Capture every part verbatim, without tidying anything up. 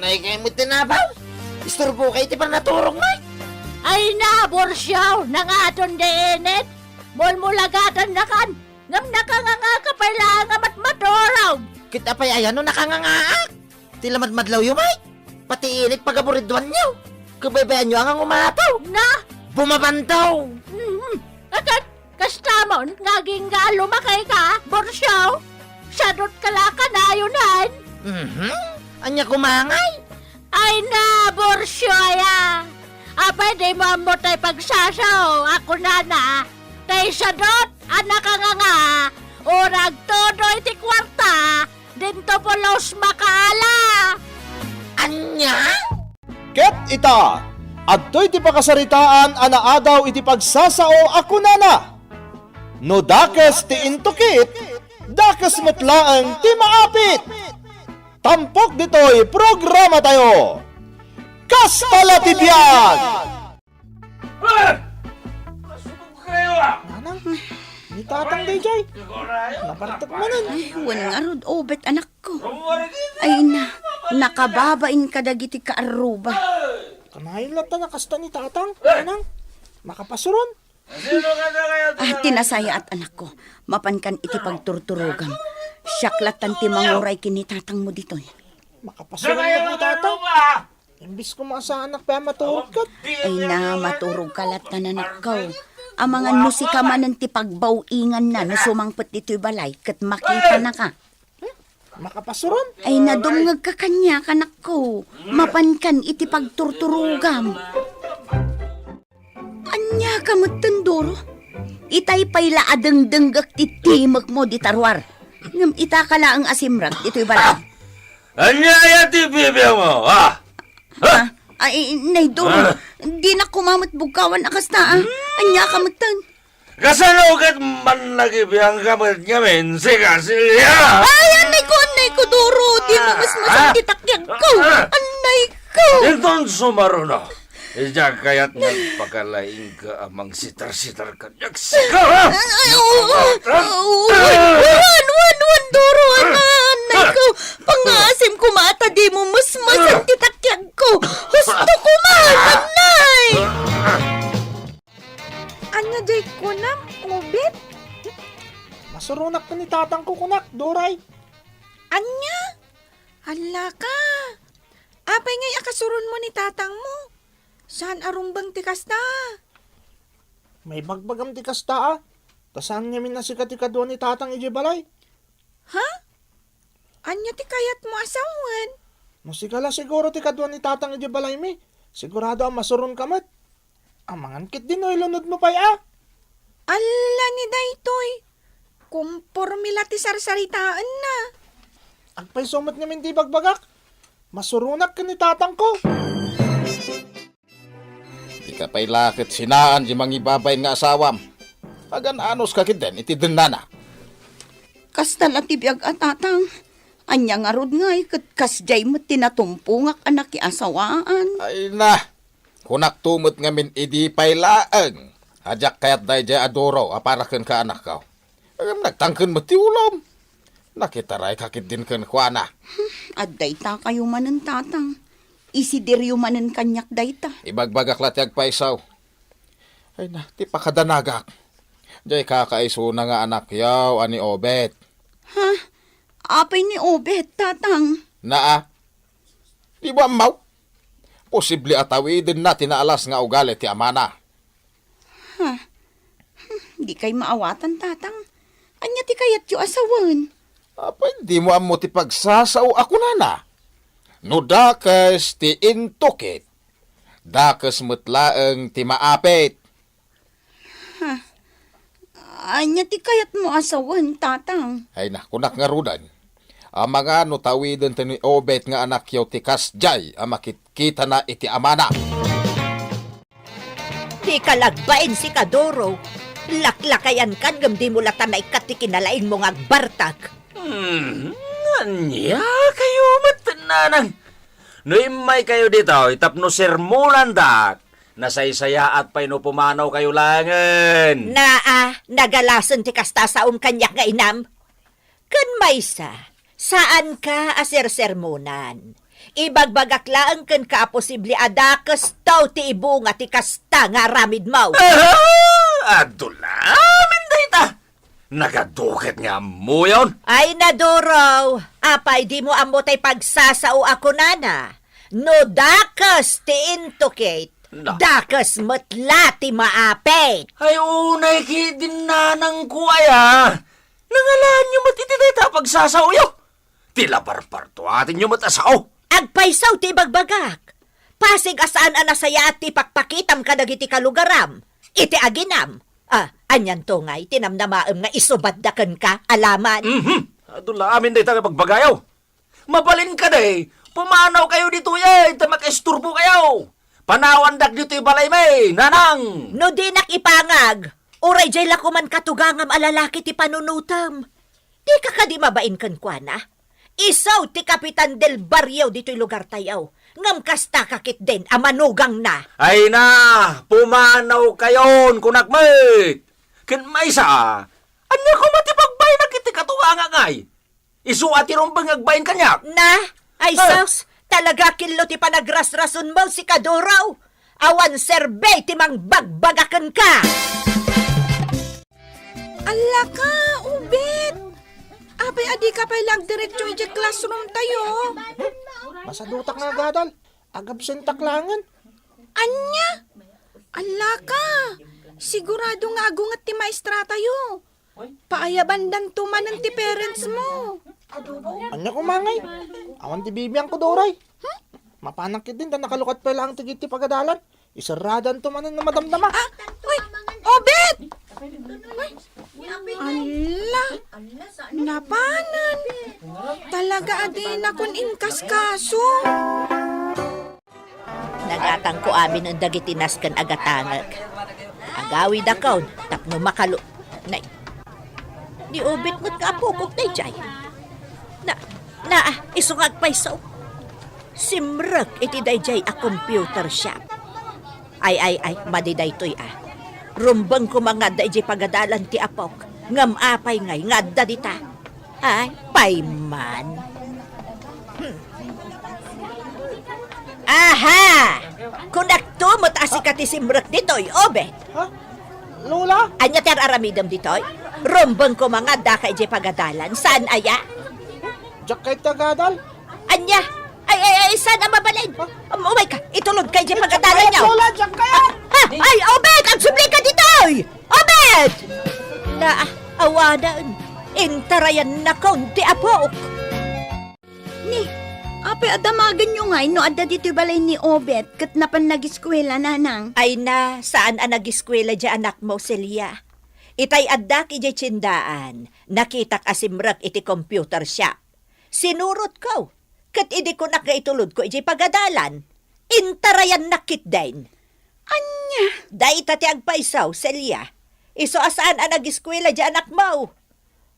Ay, kay mo tinabaw? Isturbo kay ti panaturog mo? Ay na, Borsiaw, nangaton di init. Mulmulagadan na kan. Ngam nakanganga ka pay laeng a matmaturog. Kita pay ayan no nakangangaak. Ti lamadmadlaw yo, Mike. Pati init pagaburidwan yo. Kabaybayan yo nga umato. Na? Bumabantaw. Mhm. Akat, kastamon, nga agingga lumakay ka, Borsiaw? Sadot ka la kanayonan? Mhm. Anya kumangay? Ay na, Borsiaw, aya. Apay di mo ammo tay pagsasao, ako nana. Tay sadot, a nakanganga, o nagtudo iti kuarta, dinto pulos makaala. Anya? Ket ita, adtoy ti pakasaritaan a naadaw iti pagsasao a kunana, "No dakes ti intukit, dakes met laeng ti maapit." Tampok ditoy programatayo. Kasta la ti biag! Ah! Nasubok kayo, ah! Nanang, ni Tatang dayjay. Napartek manen. Ay, wen ngarud, Obet, anakko. Ay na, nakababain kadagiti kaarruba. Kanayon latta nga kasta ni Tatang, Nanang. Makapasuron. Ah, ti nasayaat, anakko. Mapankan iti pagturturogam. Siak lattan ti manguray ken ni Tatangmo ditoy. Makapasuron ni Tatang. Imbis ko maasaanak, pay maturog ket. Ay na, maturog ka latta, anakko. Amangan no sika manen ti pagbaw-inganna no sumangpet ditoy balay ket makitanaka. Hmm? Makapasuron? Ay na, dumngegka kaniak, anakko. Mapankan iti pagturturogam. Ania ka metten, Doro? Itay pay la a dengdenggek ti timekmo dita ruar. Ngem ita ka laeng a simrek ditoy balay. Ania aya ti bibiangmo, ha? Ha? Ay, nay, Doro, Ah. Dinak koma met bugkawan a kasta, ah. Ania ka metten? Kasano ket mannakabiang ka met ngamin, sika, Celia? Ay, annay ko, annay ko, Doro, di mo Ah. mesmesan Ah. ti takiag ko. Ah. Annay ko. Inton sumaruno, diak kayat nga agpakalaing ka a mangsitar-sitar kaniak, sika, ha? Ay, oo, oo, wen, wen, wen, Doro, ana, annay ko. Pangaasim koma ta di mo mesmesan ti takiag ko. Husto koma, annay. Ania jay kunam, Obet? Masuronak ken ni tatangko, kunak, Doray. Ania? Allaka. Apay ngay a kasuronmo ni tatangmo? Saan a rumbeng ti kasta? Maibagbagam ti kasta, a. Ta saan ngamin a sika ti kadua ni tatang idiay balay. Ha? Ania ti kayatmo a sawen? No sika la siguro ti kadua ni tatang idiay balaymi, sigurado a masuronka met. Amangan ketdi no ilunodmo pay, a. Alla ni daytoy. Komporme la ti sarsaritaenna. Agpayso met ngamin ti ibagbagak. Masuronak ken ni tatangko. Dika pay la ket sinaan ti mangibabain nga asawam. Agan-anos ka ketdin iti dennana. Kasta la ti biag a tatang. Ania ngarud ngay ket kasdiay met ti natumpongak a nakiasawaan. Ay na, kunakto met ngamin idi pay laeng a diak kayat daydiay a Doro a para kenka, anakko. Ngem nagtangken met ti ulom. Nakitarayka ketdin kenkuana. Hmm, adda itakayo manen, tatang. Isidiryo manen kaniak dayta. Ibagbagak la ti agpayso. Ay na, ti pakadanagak. Diay kakaisuna nga anakyo a ni Obet. Ha? Apay ni Obet, tatang? Naa. Di mo ammo? Posible a tawidenna ti naalas nga ugali ti amana. Ha? Hmm, dikay maawatan, tatang. Ania ti kayatyo a sawen? Apay, di mo ammo ti pagsasao a kunana? No dakes ti intukit, dakes met laeng ti maapit. Ha? Ania ti kayatmo a sawen, tatang? Ay na, kunak ngaruden. Amangan no tawiden ti ni Obet nga anakyo ti kasdiay a makitkitana iti amana. Dika la agbain, sika, Doro. Laklakayankan ngem dimo latta maikkat ti kinalaingmo nga agbartak. Hmm, ania kayo met, nanang? No immaykayo ditoy tapno sermonandak, nasaysayaat pay no pumanawkayo laengen. Naa, nagalasen ti kasta a saom kaniak nga inam. Ken maysa, saanka a sersermonan. Ibagbagak laeng kenka a posible a dakesto ti ibunga ti kasta nga aramidmo. Aha! Adu la amin dayta! Nagaduket nga ammoyon! Ay, Dorow, apay dimo ammo tay pagsasao a kunana? No dakes ti intukit, Na. dakes met la ti maapit. Ay, unay ketdin nanangko aya. Nangalaanyo met iti dayta a pagsasaoyo. Ti la parpartuatenyo met a sao. Agpayso ti ibagbagak. Pasig a saan a nasayaat ti ipakpakitam kadagiti kalugaram, iti aginam. Ah, anianto ngay ti namnamaem nga isubadda kenka, Alaman? Mhm. Adu la amin dayta nga ibagbagayo. Mabalin kadi, pumanawkayo ditoy, eh, ta makaisturbokayo. Panawandak ditoy balaymi, nanang! No dinak ipangag, uray jay la koman katugangam a lalaki ti panunotem. Dika kadi mabain kenkuana? Isu ti Kapitan del Barrio ditoy lugartayo, ngem kastaka ketdin a manugangna. Ay na, pumanawkayon, kunak met. Ken maysa, ania koma ti pagbainak iti katugangak ngay? Isu a ti rumbeng nga agbain kaniak. Na? Ay, Ah. sus! Talaga kello ti panagrasrasonmo, sika Dorow! Awan serbi ti mangbagbaga kenka! Allaka, Obet! Apay a dika pay la agdiretso idiay classroom tayo? Masadutak nga agadal. Agabsentak laengen. Ania? Allaka! Sigurado nga agunget ti maestra tayo. Paayabandanto manen ti parents mo. Ania koma ngay? Awan ti bibiangko, Doroy. Hmm? Mapanak ketdin ta nakalukat pay laeng ti, ti pagadalan. Iserradanto manen nga madamdama. Ah, uy, Obet! Uy, ala, napanen. Talaga a dinakon inkaskaso. Nagatangko aminen dagiti nasken a gatangek. Agawidakon tapno makalu-, nay, ni Obet met nga apokok daydiay. Na, na, isu nga agpayso. Simrek iti daydiay a computer shop. Ay, ay, ay, madi daytoy, a. Rumbeng koma nga adda idiay pagadalan ti apok. Ngem apay ngay nga adda dita? Ay, payman. Hmm. Aha! Kunakto met a sika ti simrek ditoy, Obet. Ha? Lola? Ania ti ar-aramidem ditoy? Rumbeng koma nga addaka idiay pagadalan. Saan aya? Diak kayat ti agadal. Ania? Ay, ay, ay, saan a mabalin? Ha? Um, umayka, itulodka idiay pagadalanyo. Diak kayat, Lola, diak kayat. Ha? Ay, Obet, agsublika ditoy! Obet! Na, ah, awanen, intarayannakon ti apok. Ni, apay a damagenyo ngay no adda ditoy balay ni Obet ket napan nagiskuela, nanang? Ay na, saan a nagiskuela diay anakmo, Celia. Itay addak idiay tiendaan, nakitak a simrek iti computer shop. Sinurotko, ket idi kunak nga itulodko idiay pagadalan, intarayannak ketdin. Ania? Dayta ti agpayso, Celia. Isu a saan a nagiskuela diay anakmo.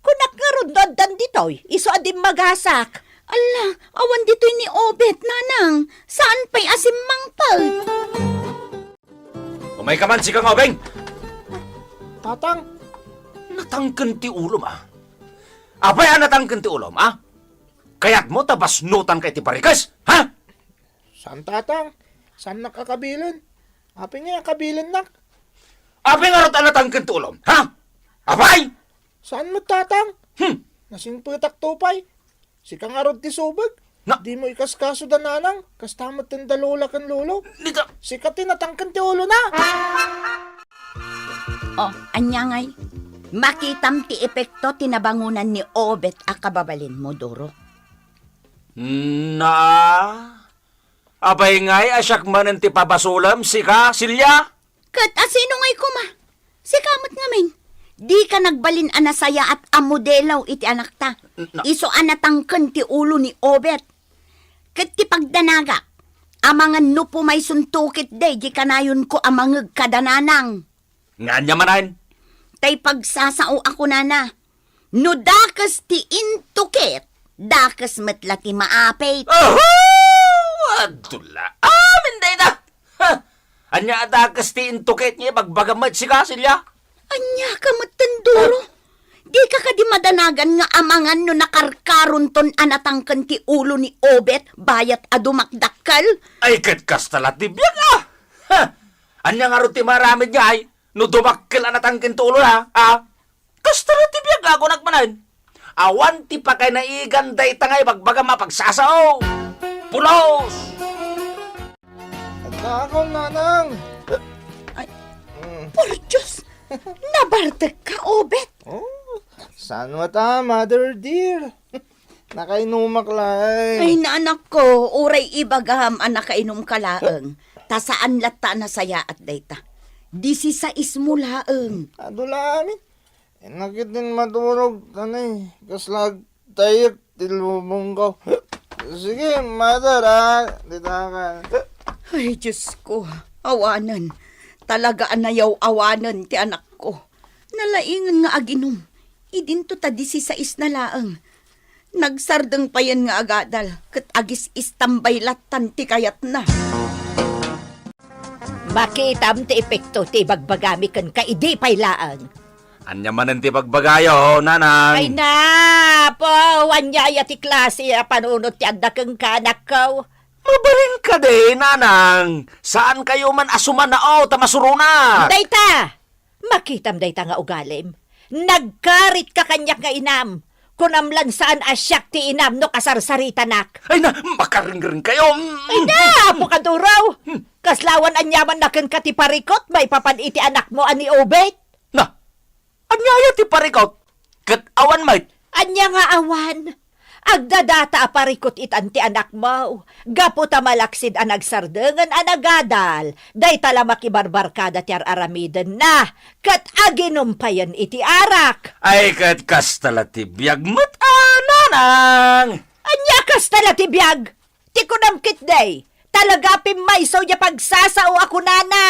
Kunak ngarud no addan ditoy, isu a dimmagasak. Alla, awan ditoy ni Obet, nanang. Saan pay a simmangpet? Umayka man, sika nga ubing! Tatang! Natangken ti ulom, a? Apay a natangken ti ulom, a? Kayatmo ta basnotanka iti barikes, ha? Saan, Tatang. Saannak a kabilin. Apay ngay a kabilinnak? Apay ngarud a natangken ti ulom, ha? Apay? Saan met, Tatang? Hmm. Nasingpetakto pay. Sika ngarud ti subek. Na- Dimo ikaskaso da nanang, kasta met ti da lola ken lolo. Dita. Sika ti natangken ti ulona. Oh, ania ngay? Makitam ti epekto ti nabangonan ni Obet a kababalinmo, Doro. Na? Apay ngay a siak manen ti pabasolem, sika, Celia? Ket asino ngay koma? Sika met ngamin, dika nagbalin a nasayaat a modelo iti anakta. Na- Isu a natangken ti ulo ni Obet. Ket ti pagdanagak, amangan no pumayson tukit daydi kanayonko a mangeg kada nanang. Nga ania manen? Tay pagsasao a kunana, no dakes ti intukit, dakes met la ti maapit. Aho! Adu la amin dayta! Ha! Ania a dakes ti intukit nga ibagbagam met, sika, Celia? Ania ka met, Doro? Dika kadi madanagan nga amangan no nakarkaronton a natangken ti ulo ni Obet bayat a dumakdakkel? Ay, ket kasta la ti biag, a! Ha! Ania ngarud ti maaramid ngay no dumakkel a natangken ti ulona, a? Kasta la ti biag, a, kunak manen. Awan ti pakainaigan dayta nga ibagbagam a pagsasao. Pulos! Adda ako, nanang. Ay, Mm. Por Dios! Nabartek ka, Obet! Oh, saan mo ta, mother dear? Nakainumak laeng. Ay, naanak ko, uray ibagam a nakainom ka laeng. Ta saan latta a nasayaat dayta. Disisais mo laeng. Adu la amin. Inakit din maturog, tanay. Kasla agtayek ti lubong ko. Sige, mother, a. Dita ka. Ay, Diyos ko, awanen. Talaga a nayaw-awanen ti anak ko. Nalaingen nga aginum. Idinto ta disisais na laeng. Nagsardeng payen nga agadal, ket agis-istambay lattan ti kayatna. Makitam ti epekto ti ibagbagami kenka idi pay laeng. Ania manen ti bagbagayo, nanang? Ay, na! Po, ania aya ti klase a panunot ti adda kenka, anakko? Mabalin kadi, nanang. Saan kayo man a sumanao ta masuruna. Dayta! Makitam dayta nga ugalim. Nagkarit ka kaniak nga inam. Kunam lan saan a siak ti inam no kasarsaritanak. Ay na, makaringring kayo. Mm. Ay na, apo ka, Duro. Hmm. Kaslawan aniaman na kenka ti parikot maipapan iti anakmo a ni Obet. Na, ania aya ti parikot? Ket awan met. Ania nga awan? Agdadata a parikot itan ti anakmo. Gapu ta malaksid a nagsarengen a nagadal, dayta la makibarbarkada ti ar-aramidenna, ket aginum payen iti arak. Ay, ket kasta la ti biag met a, nanang! Ania kasta la ti biag? Ti kunam ketdi, talaga a pimmayso diay pagsasao a kunana.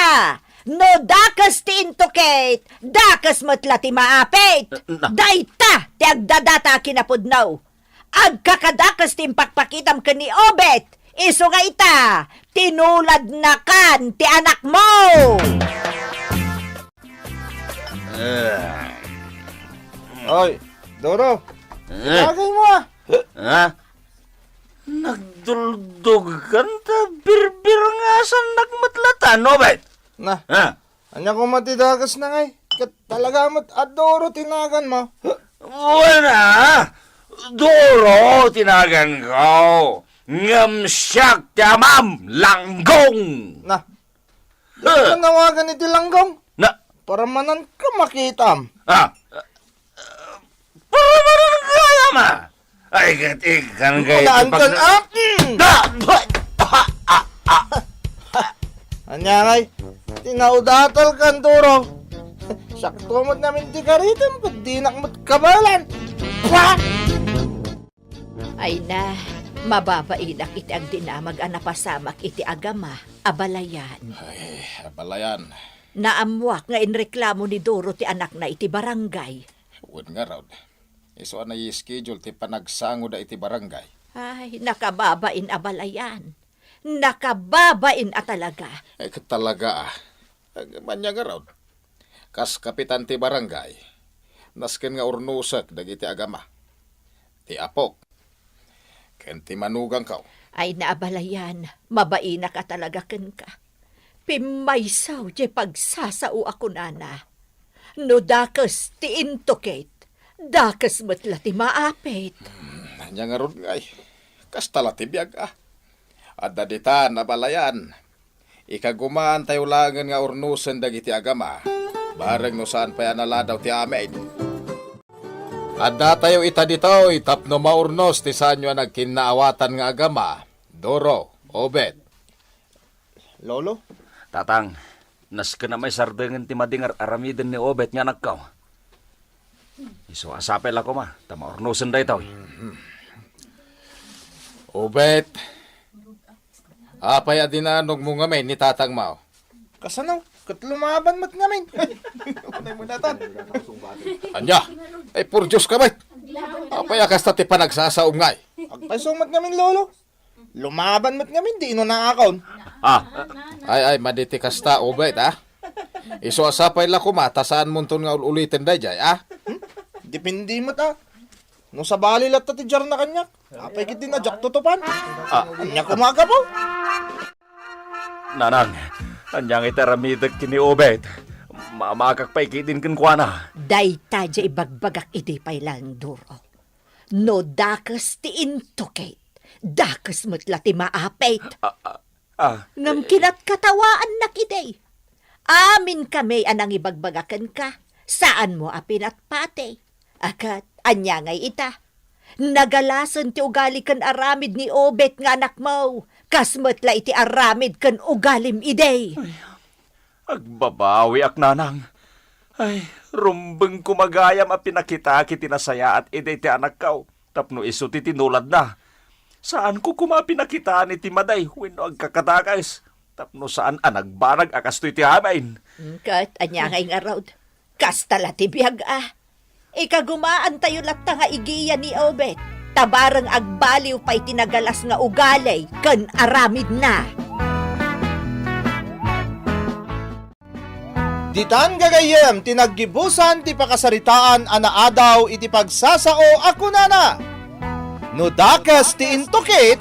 No dakes ti intukit, dakes met la ti maapit. Na- Dayta ti agdadata a kinapudno. Agkakadakes ti impakpakitam ken ni Obet, isu nga ita, tinuladnakan ti anakmo. Eh. Oy, Doro. Eh. Bagay mo, a. Ha? Nagduldugan ta birbirngasannak met latta, Obet. Na. Ha? Ania koma ti dakesna ngay? Ket talaga met a Doro ti naganmo. Wen a, Doro ti naganko. Ngem siak ti amam, Langgong. Na. Huh. Ano nawagan iti Langgong? Na. Para mananka makitam. Ah. Para mananka, ama. Ay, ket ikkan kay Mananka, pag- ah? Mm. Da! Ba- Ah, ah, ah. Ania ngay? Tinaudatal kan Doro. Sakto met namin ti karitem, ket dinak met kabaelan. Pa! Ay na, mababainak iti agdinamag a napasamak iti agama, abalayan. Ay, abalayan. Naammoak nga inreklamo ni Doro ti anakna iti barangay. Wen ngarud, isu a nai-schedule ti panagsangoda iti barangay. Ay, nakababain, abalayan. Nakababain a talaga. Ay, ket talaga, a. Ania ngarud, kas kapitan ti barangay, nasken nga urnosek dagiti agama. Ti apok, ken ti manugangko. Ay, na abalayan, mabainak a talaga kenka. Pimmayso diay pagsasao a kunana. No dakes ti intukit, dakes met la ti maapit. Hmm, ania ngarud ngay? Kasta la ti biag, a. Adda ditan, abalayan. Ikagumaantayo laengen nga urnosen dagiti agama, bareng no saan pay a naladaw ti amin. Addatayo ita ditoy tapno maurnos ti saanyo a nagkinnaawatan nga agama, Doro, Obet. Lolo? Tatang, nasken a maisardengen ti madi nga ar-aramiden ni Obet nga anakko. Isu a sapay la koma, ta maurnosen daytoy. Mhm. Obet, apay a dinanogmo ngamin ni tatangmo? Kasano? Ket lumaban met ngamin. Unay mo natan. Ania? Ay, por Dios ka met. Apay a kasta ti panagsasaom ngay? Agpayso met ngamin, Lolo. Lumaban met ngamin, di inunakon. Ah. Ay, ay, madi ti kasta, Obet, a. Isu a sapay la koma, ta saanmonton nga ul-uliten daydiay, a. Hmm? Depende met a. No sabali latta ti diarna kaniak, apay ketdi a diak tutupan? Ah, ania koma a gapu? Nanang, ania ngay ti aramidek ken ni Obet? Mamakak pay ketdin kenkuana. Dayta diay ibagbagak idi pay laeng, Duro. No dakes ti intukit, dakes met la ti maapit. Ah, ah, ah, Ngem eh, kinatkatawaannak idi. Amin kami a nangibagbaga kenka, saanmo a pinatpati. A ket, ania ngay ita? Nagalasen ti ugali ken aramid ni Obet nga anakmo, kas met la iti aramid ken ugalim idi. Ay, agbabawiak, nanang. Ay, rumbeng koma gayam a pinakitaak iti nasayaat idi ti anakko tapno isu ti tinuladna. Saanko koma a pinakitaan iti madi wenno agkakadakes tapno saan a nagbanag a kastoy ti amin. Mm, ket ania ngay ngarud? Kasta la ti biag a. Ikagumaantayo latta nga igiya ni Obet, ta bareng agbaliw pay ti nagalas nga ugali ken aramidna. Ditan gagayyem ti naggibusan ti pakasaritaan a naadaw iti pagsasao a kunana, "No dakes ti intukit,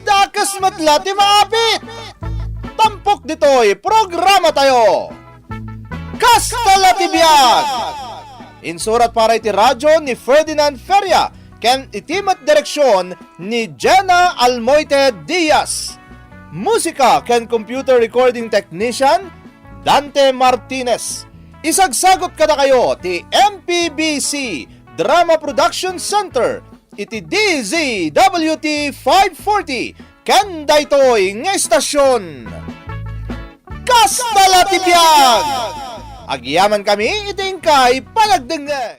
dakes met la ti maapit." Tampok ditoy programatayo. Kasta la ti biag! Insurat para iti radyo ni Ferdinand Feria ken iti met direksion ni Jenna Almoite Diaz. Musika ken computer recording technician, Dante Martinez. Isagsagut kadakayo ti M P B C Drama Production Center iti D Z W T five forty ken daytoy nga istasyon. Kasta la ti biag! Agyamankami iti inkay panagdengngeg.